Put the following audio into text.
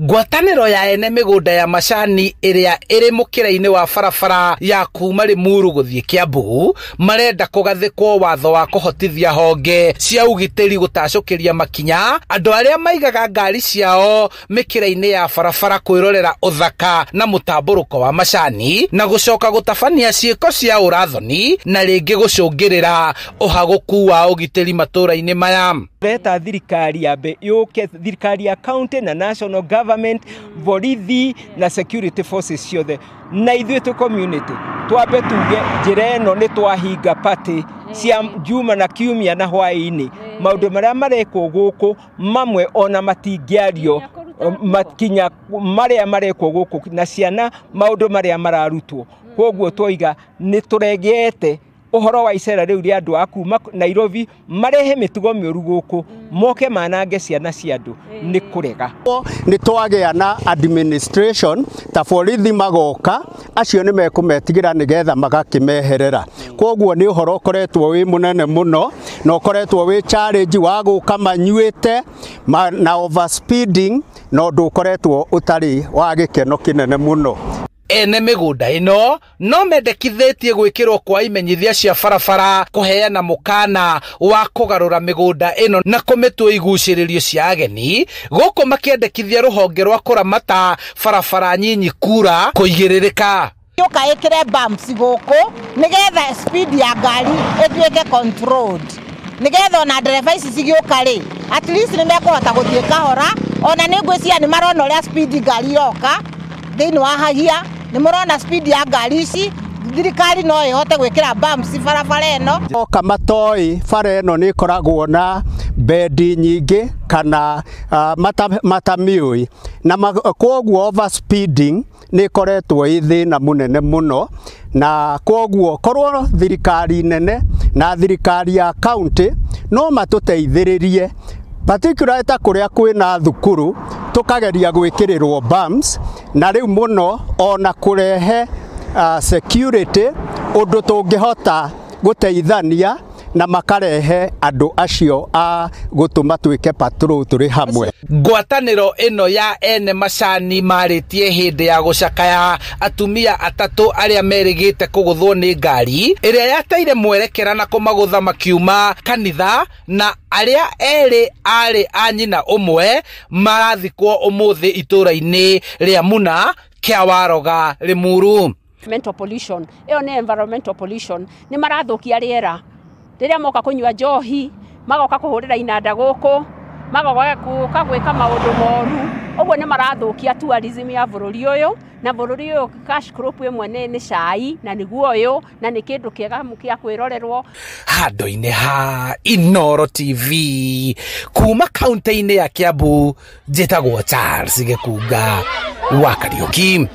Ngwatanĩro ya ene mĩgũnda ya macani ĩrĩa ĩrĩ mũkĩra-inĩ wa barabara ya kuma Limuru gũthiĩ Kiambu marenda kũgathĩkwo watho wa kũhotithia honge cia ũgitĩri gũtacũkĩria makinya andũ arĩa maigaga ngari ciao mĩkĩra-inĩ ya barabara kwĩrorera ũthaka na mũtambũrũko wa macani na gũcoka gũtabania ciĩko cia ũrathoni na rĩngĩ gũcũngĩrĩra ũhagũku wa ũgitĩri matũra-inĩ maya. Reta thirikari yambe yũke, thirikari ya county na national government, borithi na security forces ciothe, na ithuĩ tũ community twambe tuge njĩra ĩno nĩ twahinga party cia Juma na Kiumia na hwaĩ-inĩ. Maũndũ marĩa marekwo gũkũ mamwe ona matingĩario, makinya marĩa marekwo gũkũ na ciana maũndũ marĩa mararutwo. Koguo twoiga nĩ tũregete ũhoro wa icera rĩu rĩa andũ a kuma Nairobi marehe mĩtugo mĩũru gũkũ, moke manange ciana cia andũ, nĩ kũrega. Nĩ twagĩa na administration ta borithi magoka, acio nĩ mekũmetigĩra nĩgetha magakĩmeherera. Koguo nĩ ũhoro ũkoretwo wĩ mũnene mũno na ũkoretwo wĩ challenge wa gũka manyuĩte na overspeeding, na ũndũ ũkoretwo ũtarĩ wa gĩkeno kĩnene mũno. Ene mĩgũnda ĩno no mendekithĩtie gwĩkĩrwo kwa imenyithia cia barabara kũheana mũkana wa kũgarũra mĩgũnda ĩno na kũmĩtua igucĩrĩrio cia ageni, gũkũ makĩendekithia rũhonge rwa kũramata barabara nyinyi kura kũigĩrĩrĩka. Yũka ĩkĩre bumps gũkũ nĩgetha speed ya ngari ĩtuĩke controlled, nĩgetha ona ndereba ici cigĩũka rĩ, at least nĩ mekũhota gũthiĩ kahora. Ona nĩ ngwĩciria nĩ marona ũrĩa speed ngari iroka thĩinĩ wa hahia, nĩ mũrona speed ya ngari ici. Thirikari no ĩhote gwĩkĩra bumps barabara ĩno. Oka matoĩ bara ĩno nĩ ĩkoragwo na bendi nyingĩ kana matamiũĩ, na koguo overspeeding nĩ ĩkoretwo ĩ thĩna mũnene mũno, na koguo korwo thirikari nene na thirikari ya county no matũteithĩrĩrie, particularly ta kũrĩa kwĩna thukuru tũkageria gwĩkĩrĩrwo bumps, na rĩu mũno ona kũrehe security ũndũ tũngĩhota gũteithania na makarehe andũ acio a gũtũma twĩke patrol tũrĩ hamwe. Ngwatanĩro ĩno ya ene macani marĩtie hĩndĩ ya gũcakaya atumia atatũ arĩa merĩgĩte kũgũthwo nĩ ngari ĩrĩa yateire mwerekera na kũmagũtha makiuma kanitha, na arĩa erĩ arĩ a nyina ũmwe marathikwo ũmũthĩ itũra-inĩ rĩa Muna, Kĩawaroga, Limuru. Mental pollution ĩyo nĩ environmental pollution, nĩ marathũkia rĩera rĩrĩa moka kũnyua njohi, magoka kũhũrĩra inanda gũkũ, magoka gwĩka maũndũ moru, ũguo nĩ marathũkia tourism ya bũrũri ũyũ. Na bũrũri ũyũ cash crop ĩmwe nĩ cai, na nĩguo ũyũ, na nĩ kĩndũ kĩega kĩa kwĩrorerwo. Handũ-inĩ ha Inooro TV kuma kaunti-inĩ ya Kiambu, njĩtagwo Charles Gĩkunga wa Kariũki.